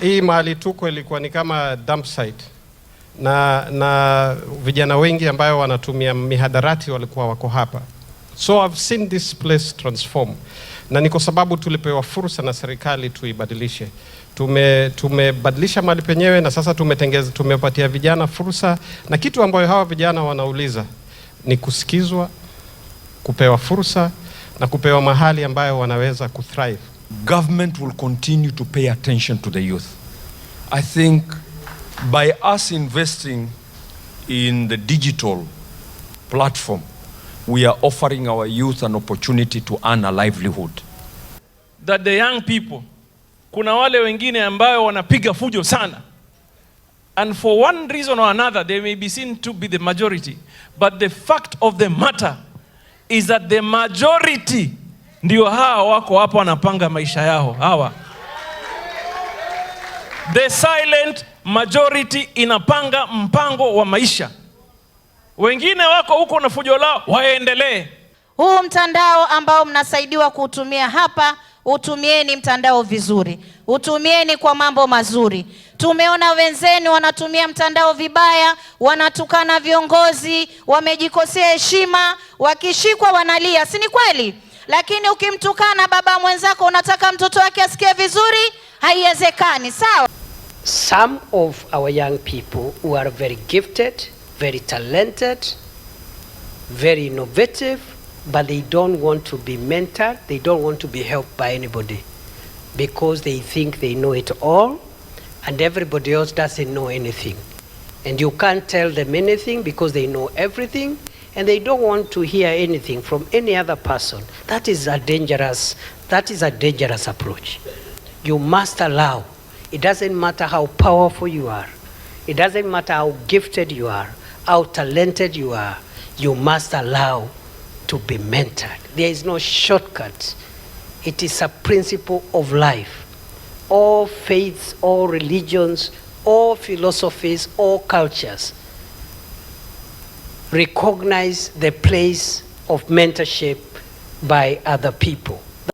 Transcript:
Hii mahali tuko ilikuwa ni kama dump site na vijana wengi ambayo wanatumia mihadarati walikuwa wako hapa. So I've seen this place transform, na ni kwa sababu tulipewa fursa na serikali tuibadilishe. Tumebadilisha mahali penyewe na sasa tumetengeza, tumepatia vijana fursa, na kitu ambayo hawa vijana wanauliza ni kusikizwa, kupewa fursa na kupewa mahali ambayo wanaweza kuthrive. Government will continue to pay attention to the youth. I think by us investing in the digital platform, we are offering our youth an opportunity to earn a livelihood. That the young people, kuna wale wengine ambayo wanapiga fujo sana, and for one reason or another they may be seen to be the majority, but the fact of the matter is that the majority ndio hawa wako hapo wanapanga maisha yao hawa. The silent majority inapanga mpango wa maisha. Wengine wako huko na fujo lao, waendelee. Huu mtandao ambao mnasaidiwa kuutumia hapa, utumieni mtandao vizuri, utumieni kwa mambo mazuri. Tumeona wenzenu wanatumia mtandao vibaya, wanatukana viongozi, wamejikosea heshima, wakishikwa wanalia, si ni kweli? Lakini ukimtukana baba mwenzako unataka mtoto wake asikie vizuri? Haiwezekani, sawa? Some of our young people who are very gifted, very talented, very innovative, but they don't want to be mentored, they don't want to be helped by anybody because they think they know it all and everybody else doesn't know anything. And you can't tell them anything because they know everything and they don't want to hear anything from any other person. That is a dangerous approach. You must allow. It doesn't matter how powerful you are. It doesn't matter how gifted you are, how talented you are. You must allow to be mentored. There is no shortcut. It is a principle of life. All faiths, all religions, all philosophies, all cultures recognize the place of mentorship by other people.